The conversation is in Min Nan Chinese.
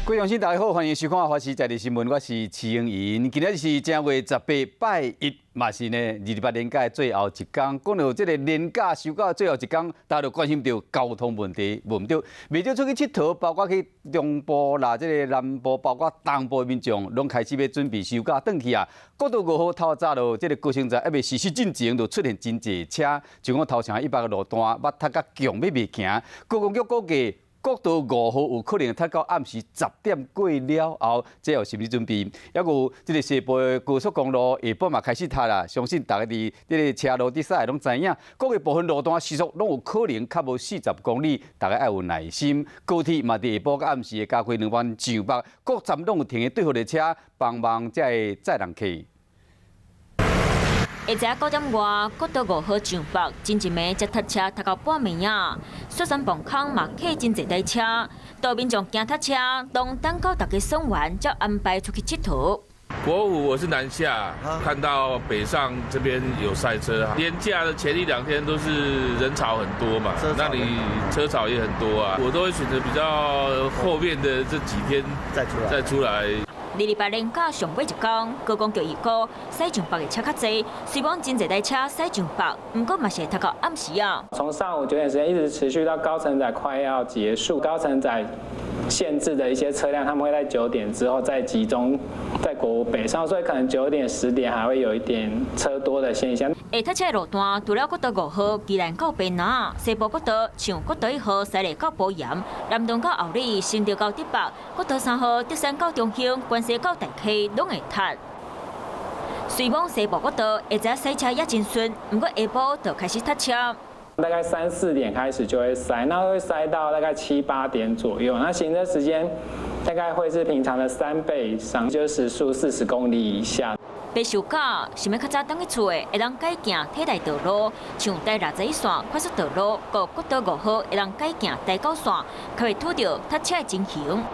各位鄉親，大家好，歡迎收看《華視在地新聞》，我是徐英妍。今仔日是正月十八拜一，嘛是呢228連假的最後一工。講到這个連假休假最後一工，大家就關心著交通問題，無毋對？袂少出去𨑨迌，包括去中部啦、這个南部，包括東部的民眾，攏開始欲準備休假轉去啊。國道五號透早就這个高升站猶未實施進前，就出現真濟車，像講頭城以北的路段，捌塞甲強欲袂行。高公局估計，國道五號有可能塞到暗時10點過了後，這有心理準備。猶閣有這个西部的高速公路下晡嘛開始塞啦，相信大家佇這个車路佇駛攏知影，各个部分路段時速攏有可能較無40公里，大家愛有耐心。高鐵嘛佇下晡佮暗時會加開兩班上北，各站攏有停的對號列車，幫忙這个載人客。下晝9點外，國道五號上北真一暝才塞車塞到半暝仔，雪山磅空嘛客真濟台車，多民眾驚塞車，攏等到大家爽完，才安排出去𨑨迌。國五我是南下，看到北上這邊有塞車。連假的前一兩天都是人潮很多嘛，那你車潮也很多啊。我都會選擇比較後面的這幾天再出來。再出來。228連假上尾一工，高公局預估駛上北的車較濟，雖講真濟台車駛上北，毋過嘛是會塞到暗時啊。從上午9點時間一直持續到高承載快要結束，高承載限制的一些車輛，他們會在九點之後再集中在國五北上，所以可能9點10點還會有一點車多的現象。會塞車的路段，除了國道五號宜蘭到屏南，西部國道像國道1號西麗到埔鹽，南投到后里，新竹到竹北，國道3號竹山到中興，關西到大溪攏會塞。雖罔西部國道下晝駛車也真順，毋過下晡就開始塞車。大概三四點開始就會塞，那會塞到大概七八點左右。那行車時間大概會是平常的3倍以上，就是時速40公里以下。欲休假，想欲較早轉去厝的，會當改行替代道路，像台61線快速道路、佮國道5號會當改行台九線，較袂拄著塞車的情形。